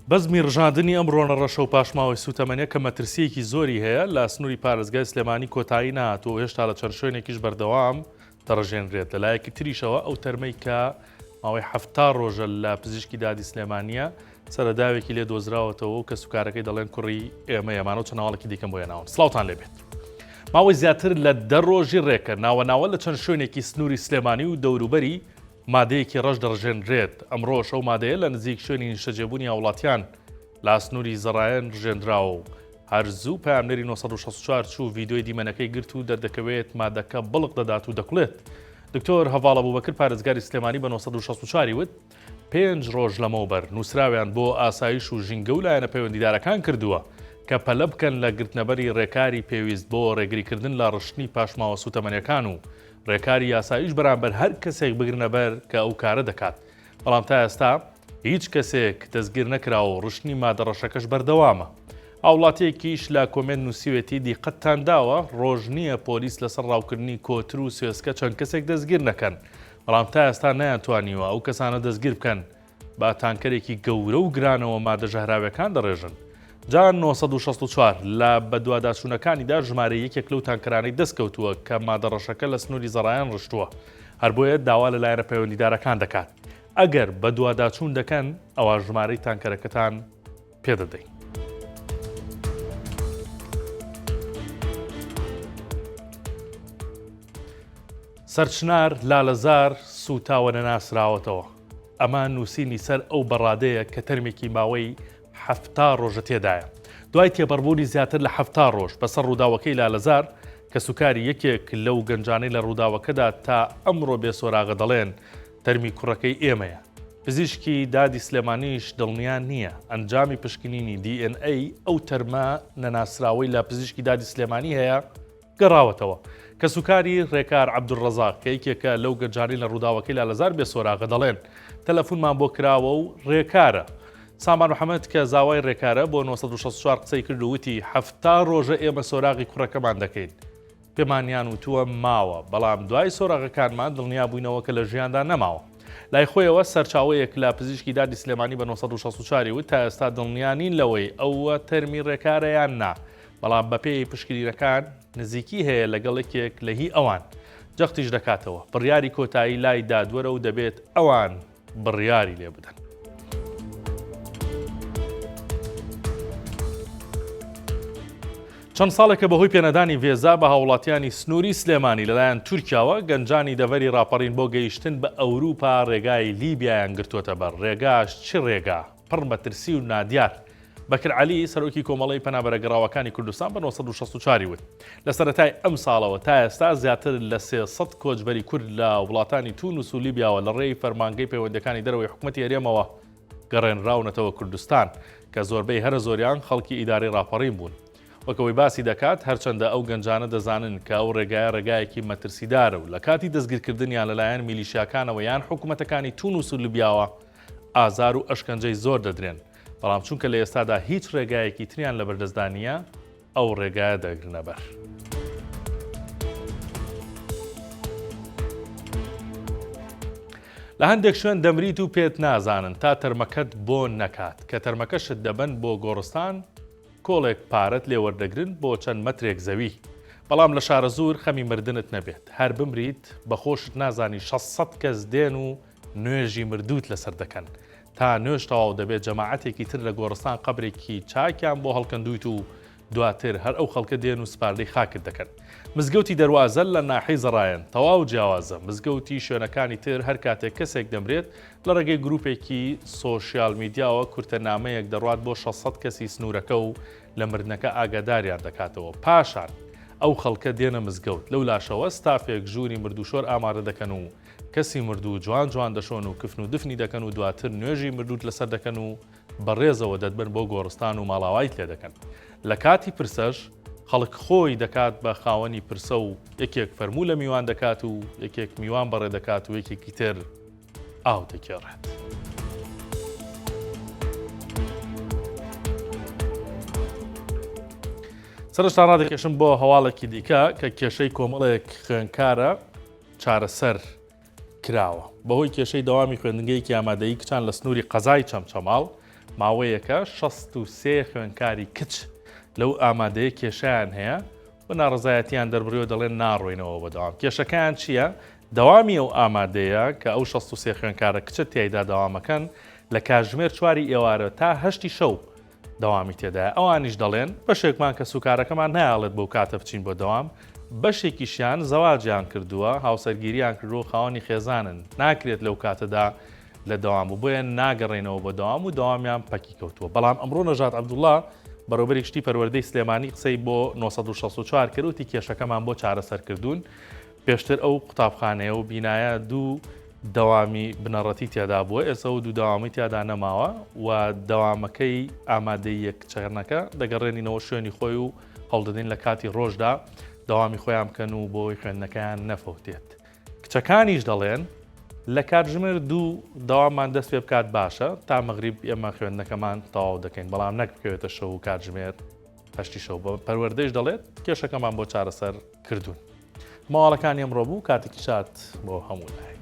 بەزمی ڕژاندنی ئەم ڕۆنە ڕەشە و پاشماوەی سووتەمەنیە کە مەترسییەکی زۆری هەیە، لە سنووری پارێزگای سلێمانی کۆتایی نەهاتووە و هێشتا لە چەند شوێنێکیش بەردەوام دەڕژێنرێت. لەلایەکی تریشەوە ئەو تەرمەی کە ماوەی 70 ڕۆژە لە پزیشکی دادی سلێمانییە، سەرەداوێکی لێ دۆزراوەتەوە و کەسوکارەکەی دەڵێن کوڕی ئێمەیە. مانەوە چەند هەواڵێکی دیکەم بۆ هێناون. سڵاوتان لێ بێت. ماوەی زیاتر لە 10 ڕۆژی ڕێکە ناوە ناوە لە چەند شوێنێکی سنووری سلێمانی و دەوروبەری مادەیەکی ڕەش دەڕژێنرێت، ئەمڕۆش ئەو مادەیە لە نزیک شوێنی نیشتەجێبوونی هاوڵاتیان لە سنووری زەڕایەن ڕژێندراوە و هەر زوو پەیامنێری 964 چوو ڤیدیۆی دیمەنەکەی گرت و دەردەکەوێت مادەکە بڵق دەدات و دەکوڵێت. دکتۆر هەڤاڵ ئەبوبەکر پارێزگاری سلێمانی بە 964 ی وت، پێنج ڕۆژ لەمەوبەر نووسراویان بۆ ئاسایش و ژینگە و لایەنە پەیوەندیدارەکان کردووە کە پەلە بکەن لە گرتنەبەری ڕێکاری پێویست بۆ ڕێگریکردن لە ڕشتنی پاشماوە سووتەمەنیەکان و ڕێکاری یاساییش بەرامبەر هەر کەسێک بگرنەبەر کە ئەو کارە دەکات، بەڵام تا ئێستا هیچ کەسێک دەستگیر نەکراوە و ڕشتنی مادە ڕەشەکەش بەردەوامە. هاوڵاتییەکیش لە کۆمێنت نووسیوێتی دیقەتتان داوە ڕۆژ نییە پۆلیس لەسەر ڕاوکردنی کۆتر و سوێسکە چەند کەسێک دەستگیر نەکەن، بەڵام تا ئێستا نەیانتوانیوە ئەو کەسانە دەستگیر بکەن بە تانکەرێکی گەورە و گرانەوە مادە ژەهراویەکان دەڕێژن. جا 964 لە بەدواداچوونەکانیدا ژمارەی یەکێک لەو تانکەرانەی دەستکەوتووە کە مادە ڕەشەکە لە سنووری زەڕایەن ڕشتووە، هەر بۆیە داوا لە لایەنە پەیوەندیدارەکان دەکات ئەگەر بەدواداچوون دەکەن ئەوا ژمارەی تانکەرەکەتان پێدەدەین. سەرچنار لالەزار سووتاوە نەناسراوەتەوە. ئەمە نووسینی سەر ئەو بەڕادەیە کە تەرمێکی ماوەی 70 ڕۆژە تێدایە. دوای تێپەڕبوونی زیاتر لە 70 ڕۆژ بەسەر ڕووداوەکەی لالەزار، کەسوکاری یەکێک لەو گەنجانەی لە ڕووداوەکەدا تا ئەمڕۆ بێ سۆراغە دەڵێن تەرمی کوڕەکەی ئێمەیە. پزیشکی دادی سلێمانیش دڵنیا نییە ئەنجامی پشکنینی DNA ئەو تەرمە نەناسراوەی لە پزیشکی دادی سلێمانی هەیە گەڕاوەتەوە. کەسوکاری رێکار عەبدولڕەزاق کە یەکێکە لەو گەنجانەی لە رووداوەکەی لالەزار بێ سۆراغە دەڵێن، تەلەفونمان بۆ کراوە و رێکارە. سامان محەمەد کە زاوای رێکارە بۆ 964 قسەی کرد و وتی، 70 رۆژە ئێمە سۆراغی کوڕەکەمان دەکەین. پێمانیان وتووە ماوە، بەڵام دوای سۆراغەکانمان دڵنیا بووینەوە کە لە ژیاندا نەماوە. لای خۆیەوە سەرچاوەیەک لە پزیشکی دادی سلێمانی بە 964 ی وت، تا ئێستا دڵنیا نین لەوەی ئەوە تەرمی رێکارە یان نا، بەڵام بەپێی پشکنینەکان نزیکی هەیە لەگەڵ یەکێک لە هی ئەوان، جەختیش دەکاتەوە، بڕیاری کۆتایی لای دادوەرە و دەبێت ئەوان بڕیاری لێ بدەن. چەند ساڵێکە بەهۆی پێنەدانی ڤێزا بە هاوڵاتیانی سنووری سلێمانی لەلایەن تورکیاوە، گەنجانی دەڤەری ڕاپەڕین بۆ گەیشتن بە ئەوروپا ڕێگای لیبیایان گرتووەتە بەر، ڕێگاش چ ڕێگا؟ پڕ مەترسی و نادیار. بەکر عەلی، سەرۆکی کۆمەڵەی پەنابەرە گەڕاوەکانی کوردستان بە 964 ی وت، لە سەرەتای ئەمساڵەوە تا ئێستا زیاتر لە 300 کۆچبەری کورد لە وڵاتانی تونس و لیبیاوە لە ڕێی فەرمانگەی پەیوەندییەکانی دەرەوەی حکومەتی هەرێمەوە گەڕێنراونەتەوە کوردستان کە زۆربەی هەرە زۆریان خەڵکی ئیدارەی ڕاپەڕین بوون. وەک ئەوەی باسی دەکات، هەرچەندە ئەو گەنجانە دەزانن کە ئەو ڕێگایە ڕێگایەکی مەترسیدارە و لە کاتی دەستگیرکردنیان لەلایەن میلیشیاکانەوە یان حکومەتەکانی تونس و لیبیاوە ئازار و ئەشکەنجەی زۆر دەدرێن، بەڵام چونکە لە ئێستادا هیچ ڕێگایەکی تریان لەبەردەستدا نییە، ئەو ڕێگایە دەگرنەبەر. لە هەندێک شوێن دەمریت و پێت نازانن تا تەرمەکەت بۆن نەکات، کە تەرمەکەشت دەبەن بۆ گۆڕستان، کۆڵێک پارەت لێ وەردەگرن بۆ چەند مەترێک زەوی. بەڵام لە شارەزوور خەمی مردنت نەبێت، هەر بمریت بەخۆشت نازانی شەسەد کەس دێن و نوێژی مردووت لەسەر دەکەن. تا نوێژ تەواو دەبێت جەماعەتێکی تر لە گۆڕستان قەبرێکی چاکیان بۆ هەڵکەندوویت و دواتر هەر ئەو خەڵکە دێن و سپاردەی خاکت دەکەن. مزگەوتی دەروازە لە ناحیەی زەڕایەن تەواو جیاوازە، مزگەوتی شوێنەکانی تر هەر کاتێک کەسێک دەمرێت لە ڕێگەی گروپێکی سۆشیال میدیاوە کورتە نامەیەک دەڕوات بۆ 600 کەسی سنوورەکە و لە مردنەکە ئاگاداریان دەکاتەوە پاشان ئەو خەڵکە دێنە مزگەوت لەولاشەوە ستافێک ژووری مردووشۆر ئامادە دەکەن و کەسی مردوو جوان جوان دەشۆن و کفن و دفنی دەکەن و دواتر نوێژی مردووت لەسەر دەکەن و بە ڕێزەوە دەتبەن بۆ گۆڕستان و ماڵاوایت لێ دەکەن. لە کاتی پرسەش خەڵک خۆی دەکات بە خاوەنی پرسە و یەکێک فەرموو لە میوان دەکات و یەکێک میوان بەڕێ دەکات و یەکێکی تر ئاو دەگێڕێت. سەرشتان ڕادەکێشم بۆ هەواڵێکی دیکە کە کێشەی کۆمەڵێک خوێنکارە چارەسەر کراوە. بەهۆی کێشەی دەوامی خوێندنگەیەکی ئامادەیی کچان لە سنووری قەزای چەمچەماڵ، ماوەیەکە 63 خوێندکاری کچ لەو ئامادەیە کێشیان هەیە و ناڕەزایەتیان دەربڕیوە دەڵێن ناڕۆینەوە بۆ دەوام. کێشەکەیان چییە؟ دەوامی ئەو ئامادەیە کە ئەو 63 خوێندکارە کچە تیایدا دەوامەکەن لە کاتژمێر چواری ئێوارە تا هەشتی شەو دەوامی تێدایە ئەوانیش دەڵێن بەشێکمان کەسوکارەکەمان نایەڵێت بەو کاتە بچین بۆ دەوام بەشێکیشیان زەواجیان کردووە هاوسەرگیریان کردووە خاوەنی خێزانن ناکرێت لەو کاتەدا لە دەوام بوو بۆیە ناگەڕێنەوە بۆ دەوام و دەوامیان پەکی کەوتووە بەڵام ئەمڕۆ نەژاد عەبدوڵڵا بەڕێوەبەری گشتی پەروەردەی سلێمانی قسەی بۆ 964 کرد وتی کێشەکەمان بۆ چارەسەر کردوون پێشتر ئەو قوتابخانەیە و بینایە دوو دەوامی بنەڕەتی تێدا بووە ئێستا و دوو دەوامی تیادا نەماوە و دەوامەکەی ئامادەییە کچەکەنەکە دەگەڕێنینەوە شوێنی خۆی و هەوڵدەدەین لە کاتی ڕۆژدا دەوامی خۆیان بکەن و بۆی خوێندنەکەیان نەفەوتێت. کچەکانیش دەڵێن لە کاتژمێر دوو دەواممان دەست پێ بکات باشە تا مەغریب ئێمە خوێندنەکەمان تەواو دەکەین بەڵام نەک بکەوێتە شەو و کاتژمێر هەشتی شەو بە پەروەردەیش دەڵێت کێشەکەمان بۆ چارەسەر کردوون. ماڵەکانی ئەمڕۆ بوو کاتێکی شاد بۆ هەموو لایەک.